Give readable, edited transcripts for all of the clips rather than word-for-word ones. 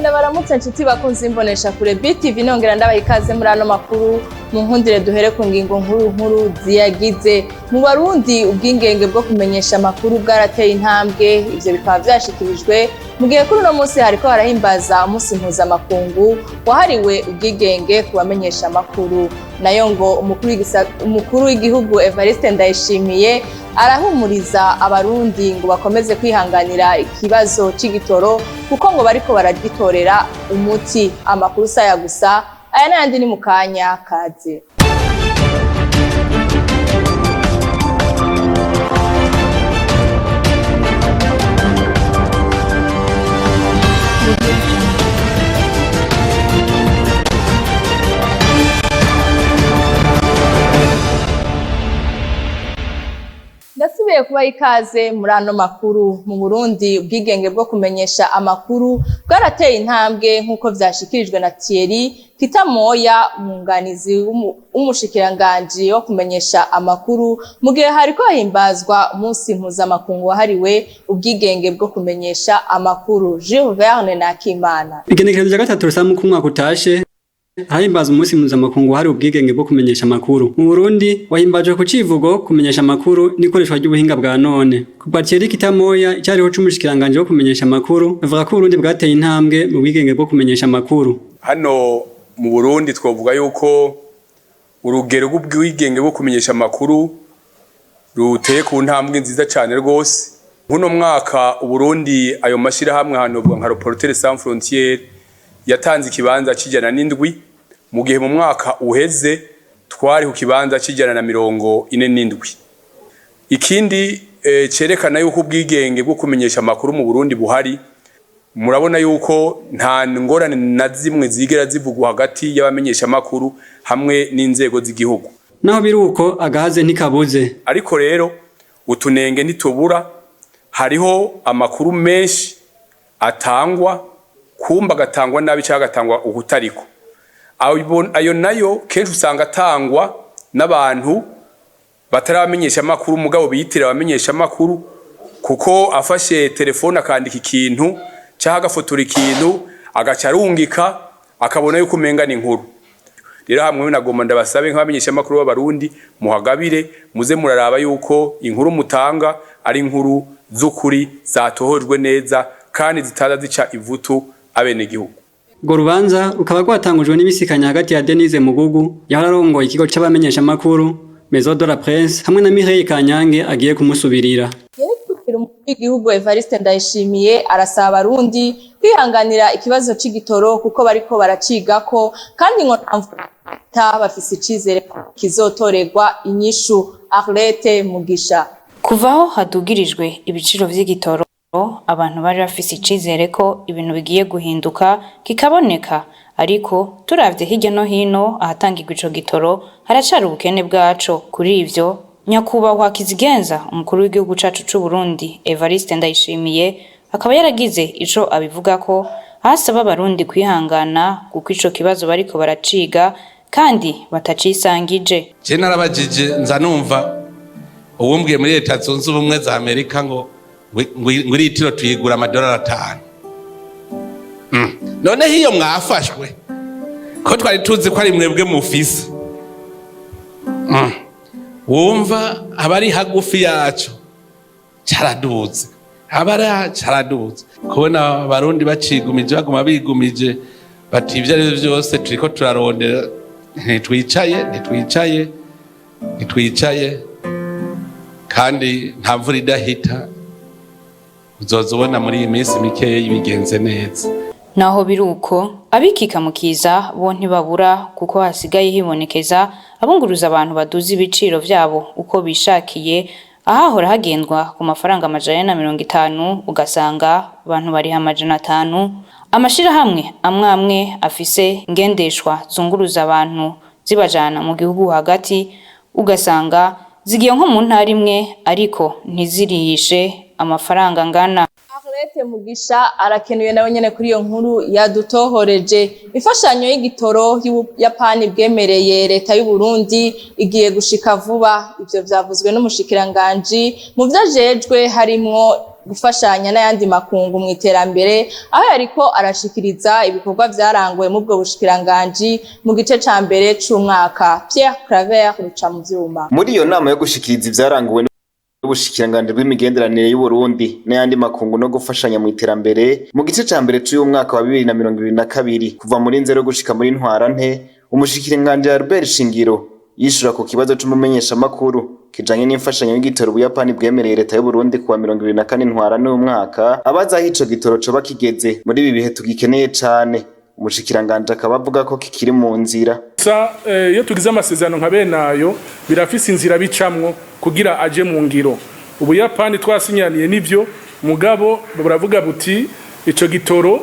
Ndabaramutse nshuti bakunze imbonesha kure BTV, nongera ndabaha ikaze muri ano makuru. Mu nkundire duhere ku ngingo nkuru nkuru ziyagize. Mu Barundi, ubwingenge bwo kumenyesha amakuru bwarateye intambwe. Ivyo bikaba vyashikirijwe mu gihe kuri uno munsi hariko harahimbaza umunsi mpuzamakungu wahariwe ubwigenge ku bamenyesha amakuru. Nayo ngo umukuru w'igihugu Evariste Ndayishimiye arahumuriza Abarundi ngo bakomeze kwihanganira ikibazo c'igitoro, kuko ngo bariko baragitorera umuti. Amakuru saya gusa, aya n'ayandi ni mu kanya kaze. Ndasubiye kubaha ikaze muri ano makuru. Mu Burundi, ubwigenge bwo kumenyesha amakuru bwarateye intambwe, nk'uko vyashikirijwe na Thierry Kitamoya, umwunganizi w'umushikiranganji wo kumenyesha amakuru, mu gihe hariko himbazwa umunsi mpuzamakungu wahariwe ubwigenge bwo kumenyesha amakuru. Jules Verne Nakimana. Igenekerezo rya 3 Rusamu k'umwaka utashe hahimbaza umunsi mpuzamakungu wahariwe ubwigenge bwo kumenyesha amakuru. Mu Burundi wahimbajwe ku civugo kumenyesha amakuru n'ikoreshwa ry'ubuhinga bwa none. Kubwa Thierry Kitamoya, icariho c'umushikiranganje wo kumenyesha amakuru, avuga ko Uburundi bwateye intambwe mu bwigenge bwo kumenyesha amakuru. Hano mu Burundi twovuga yuko urugero rw'ubwigenge bwo kumenyesha amakuru ruteye ku ntambwe nziza cane rwose. Nk'uno mwaka Uburundi, ayo mashirahamwe hanovuga nka Reporters Sans Frontières, yatanze ikibanza c'107, mu gihe mu mwaka uheze twari ku kibanza c'147. Ikindi cerekana yuko ubwigenge bwo kumenyesha amakuru mu Burundi buhari, murabona yuko nta ngorane na zimwe zigera zivugwa hagati y'abamenyesha amakuru hamwe n'inzego z'igihugu. Naho biruko, agahaze ntikabuze. Ariko rero utunenge ntitubura. Hariho amakuru menshi atangwa, kumba agatangwa nabi cyangwa agatangwa ukutariko. Ayo nayo kenshi usanga atangwa n'abantu batarabamenyesha amakuru, mugabo biyitira abamenyesha amakuru, kuko afashe telefone akandika ikintu cyangwa agafotora ikintu agaca arungika, akabona yuko umenga ni inkuru. Rero hamwe nagomba ndabasabe nk'abamenyesha amakuru b'Abarundi, muhagabire, muze muraraba yuko inkuru mutanga ari inkuru z'ukuri, zatohojwe neza kandi zitaza zica ivutu abenegihugu. Urwo rubanza rukaba rwatangujwe n'ibisikanya hagati ya Denise Mugugu, yahora arongoye ikigo c'abamenyesha amakuru Maison de la Presse, hamwe na Mireille Kanyange agiye kumusubirira. Umukuru w'igihugu Evariste Ndayishimiye arasaba Abarundi kwihanganira ikibazo c'igitoro, kuko bariko baracigako, kandi ngo nta bafise icizere kizotorerwa inyishu. Arlette Mugisha. Kuva aho hadugirijwe ibiciro vy'igitoro, abantu bari bafise icizere ko ibintu bigiye guhinduka kikaboneka, ariko turavye hirya no hino ahatangirwa ico gitoro, haracari ubukene bwaco. Kuri ivyo, nyakubahwa Kizigenza umukuru w'igihugu cacu c'u Burundi Evariste Ndayishimiye akaba yaragize ico abivugako, aho asaba Abarundi kwihangana kuko ico kibazo bariko baraciga kandi batacisangije. Je narabajije, nza numva uwumbwiye muri Leta Zunze Ubumwe za Amerika ngo iritiro tuyigura amadolari 5. Noneho iyo mwafashwe ko twari tuzi ko ari mwebwe mufise, wumva abari hagufi yacu caraduze, abari caraduze. Kubona Abarundi bacigumije, baguma bigumije bati ibyo ari byo byose turiko turarondera, ntitwicaye, ntitwicaye, ntitwicaye, kandi nta mvura idahita, uzoza ubona muri iyi minsi mikeya bigenze neza. Naho biruko, abikika mukiza bo ntibabura, kuko hasigaye hibonekeza abunguruza abantu baduza ibiciro vyabo uko bishakiye. Ahahora hagendwa ku mafaranga 450, ugasanga abantu bariha 500. Amashirahamwe amwe amwe afise ingendeshwa zunguruza abantu zibajana mu gihugu hagati, ugasanga zigiye nko mu ntara imwe ariko ntizirihishe amafaranga angana. Arlette Mugisha arakenuye nawe nyene kuri iyo nkuru yadutohoreje. Imfashanyo y'igitoro y'Ubuyapani bwemereye leta y'u Burundi igiye gushika vuba. Ivyo vyavuzwe n'umushikiranganji mu vyo ajejwe harimwo gufashanya n'ayandi makungu mu iterambere, aho yariko arashikiriza ibikorwa vyaranguwe mu bwo bushikiranganji mu gice ca mbere c'umwaka. Pierre Claver ruca mu vyuma. Muri iyo nama yo gushikiriza ivyaranguwe n'ubushikiranganji bw'imigenderanire y'Uburundi n'ayandi makungu no gufashanya mu iterambere mu gice ca mbere c'uyu mwaka wa 2022, kuva muri Nzero gushika muri Ntwarante, umushikiranganji Albert Shingiro yishura ku kibazo c'umumenyeshamakuru kijanye n'imfashanyo y'igitoro Ubuyapani bwemereye leta y'Uburundi kuwa 24 Ntwarante uyu mwaka, abaza aho ico gitoro coba kigeze muri ibi bihe tugikeneye cane. Umushikiranganji akaba avuga ko kikiri mu nzira. Sa iyo tugize amasezerano nka bene ayo, birafise inzira bicamwo kugira aje mu ngiro. Ubuyapani twasinyaniye n'ivyo, mugabo buravuga buti ico gitoro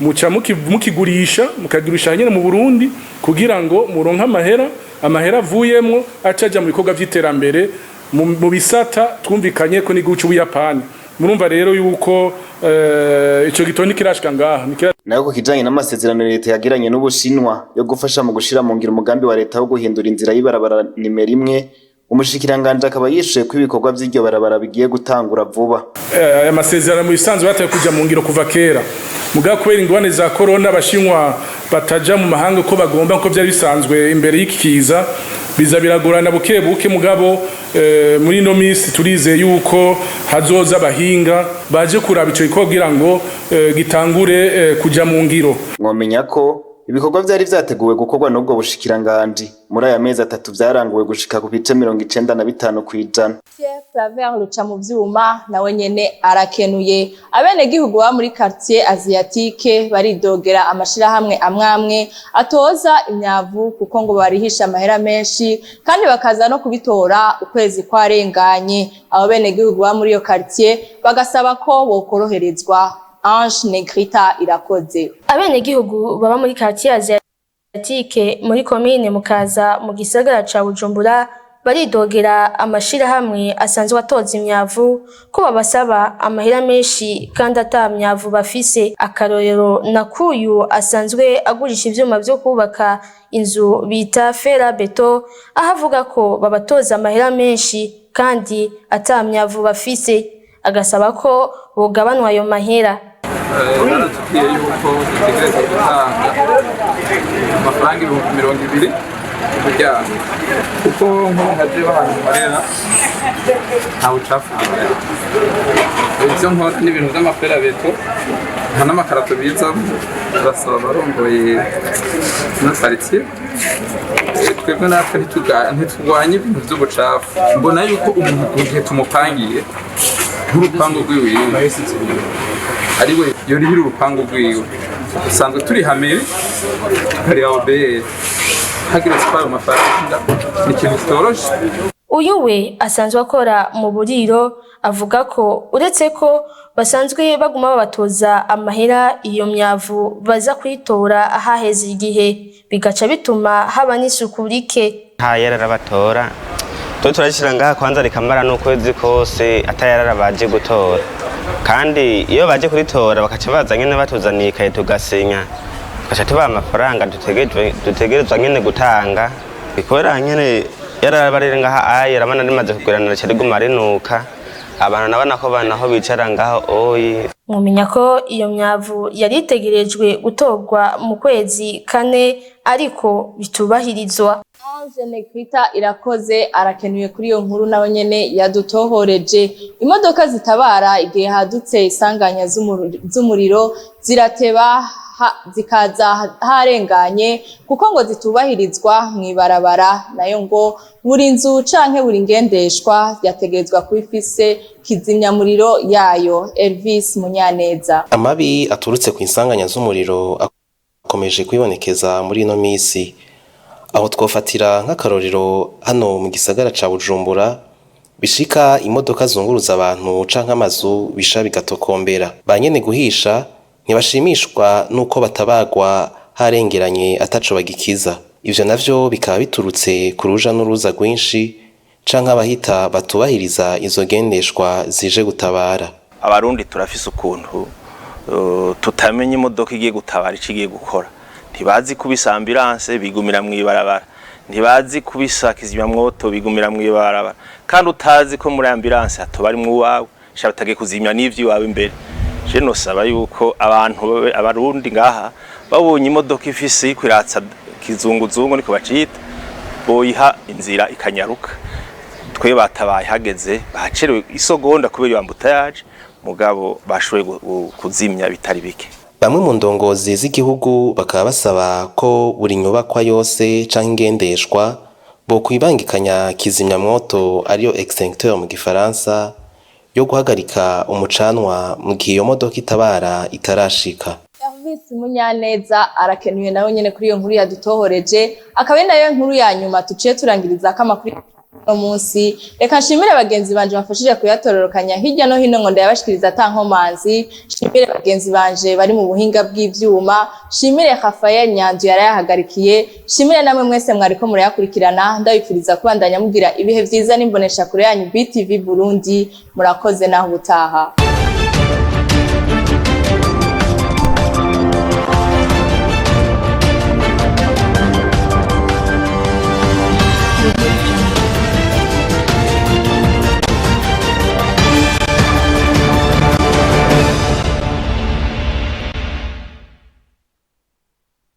muca mukigurisha, mukagigurisha nyene mu Burundi kugira ngo muronke amahera, amahera avuyemwo acaja mu bikorwa vy'iterambere mu bisata twumvikanye ko n'igihugu c'Ubuyapani. Murumva rero yuko ico gitoro ntikirashika ngaha. Nayo ku kijanye n'amasezerano leta yagiranye n'Ubushinwa yo gufasha mu gushira mu ngiro umugambi wa leta wo guhindura inzira y'ibarabara nimero 1, umushikiranganji akaba yishuye ko ibikorwa vy'iryo barabara bigiye gutangura vuba. Aya masezerano mu bisanzwe bataye kuja mu ngiro kuva kera, mugabo kubera ingorane za corona, abashinwa bataja mu mahanga uko bagomba, nko vyari bisanzwe imbere y'iki kiza, biza biragorana buke buke. Mugabo muri ino minsi turizeye yuko hazoza abahinga baje kuraba ico gikorwa kugira ngo gitangure kuja mu ngiro. Mwomenya ko ibikorwa vyari vyateguwe gukorwa n'ubwo bushikiranganji muri aya mezi 3 vyaranguwe gushika ku bice 95%. Pierre Claver ruca mu vyuma nawe nyene arakenuye. Abenegihugu baba muri quartier asiatique baridogera amashirahamwe amwamwe atoza imyavu, kuko ngo barihisha amahera menshi kandi bakaza no kubitora ukwezi kwarenganye. Abo benegihugu baba muri iyo quartier bagasaba ko bokoroherezwa. Ange Negrita Irakoze. Abenegihugu baba muri quartier asiatique muri komine Mukaza mu gisagara ca Bujumbura baridogera amashirahamwe asanzwe atoza imyavu ko babasaba amahera menshi kandi ata myavu bafise. Akarorero na kuyu asanzwe agurisha ivyuma vyo kubaka inzu bita fer à béton, aho avuga ko babatoza amahera menshi kandi ata myavu bafise, agasaba ko bogabanwa ayo mahera. Baratubwiye yuko dutegerezwa gutanga amafaranga 20,000 umuryango, kuko nko nka jewe ahantu nkorera nta bucafu buhari. Ivyo nkora ni ibintu vy'ama fer à béton, nta n'amakarato bizamo. Turasaba abarongoye ino quartier, twebwe natwe ntiturwanya ibintu vy'ubucafu. Mbona yuko umuntu mu gihe tumupangiye nk'urupangu rwiwe, ariwe yorihira urupangu rwiwe. Dusanzwe turi hamere, tukariha OBR, hageze ko ayo mafaranga ni ikintu kitoroshe. Uyu we asanzwe akora mu buriro, avuga ko uretse ko basanzwe baguma babatoza amahera, iyo myavu baza kuyitora ahaheze igihe, bigaca bituma haba n'isuku rike. Nta yarara batora, twe turashyira ngaha kwanza rikamara n'ukwezi kose atayarara baje gutora. Kandi iyo baje kuritora bakaca baza nyene batuzaniye ikaye, tugasinya, tugaca tubaha amafaranga dutegerezwa nyene gutanga, kubera nyene yarara riri ngaha aye urabona rimaze kugurana, rica riguma rinuka. Abantu nabona ko banaho bicara ngaho oyi. Mwomenya ko iyo myavu yari itegerejwe gutorwa mu kwezi kane, ariko bitubahirizwa. Ange Negrita Irakoze arakenuye kuri iyo nkuru nawe nyene yadutohoreje. Imodoka zitabara igihe hadutse isanganya z'umuriro zirateba zikaza harenganye, kuko ngo zitubahirizwa mw'ibarabara. Nayo ngo buri nzu canke buri ngendeshwa yategerezwa kuba ifise kizimyamuriro yayo. Elvis Munyaneza. Amabi aturutse ku insanganya z'umuriro akomeje kwibonekeza muri ino misi, aho twofatira nk'akarorero hano mu gisagara ca Bujumbura, bishika imodoka zunguruza abantu canke amazu bisha bigatokombera. Ba nyene guhisha ntibashimishwa n'uko batabagwa harengeranye ataco bagikiza. Ivyo navyo bikaba biturutse ku ruja n'uruza rwinshi canke abahita batubahiriza izo ngendeshwa zije gutabara. Abarundi turafise ukuntu tutamenya imodoka igiye gutabara ico igiye gukora. Ntibazi kubisa ambulance, bigumira mw'ibarabara. Ntibazi kubisa kizimyamwoto, bigumira mw'ibarabara. Kandi utazi ko muri ambulance hatoba arimwo uwawe. Sha batagiye kuzimya n'ivyo iwawe imbere. Je nosaba yuko abantu abarundi ngaha babonye imodoka ifise iriko iratsa kizunguzungu, niko bacita, boyiha inzira ikanyaruka. Twe batabaye hageze, bacerewe isogonda kubera iyo embouteillage, mugabo bashoboye kuzimya bitari bike. Bamwe mu ndongozi z'igihugu bakaba basaba ko buri nyubakwa yose canke ingendeshwa bokwibangikanya kizimyamwoto, ariyo extincteur mu gifaransa, yo guhagarika umucanwa mu gihe iyo modoka itabara itarashika. Hervis Munyaneza arakenuye nawe nyene kuri iyo nkuru yadutohoreje, akaba ari nayo nkuru ya nyuma tuciye turangiriza ko amakuru uno munsi. Reka nshimire bagenzi banje bafashije kuyatororokanya hirya no hino ngo ndayabashikiriza ata nkomanzi, nshimire bagenzi banje bari mu buhinga bw'ivyuma, nshimire Rafael Nyanzu yarayahagarikiye, nshimire namwe mwese mwariko murayakurikirana. Ndabifuriza kubandanya mugira ibihe vyiza n'imboneshakure yanyu BTV Burundi. Murakoze, naho ubutaha.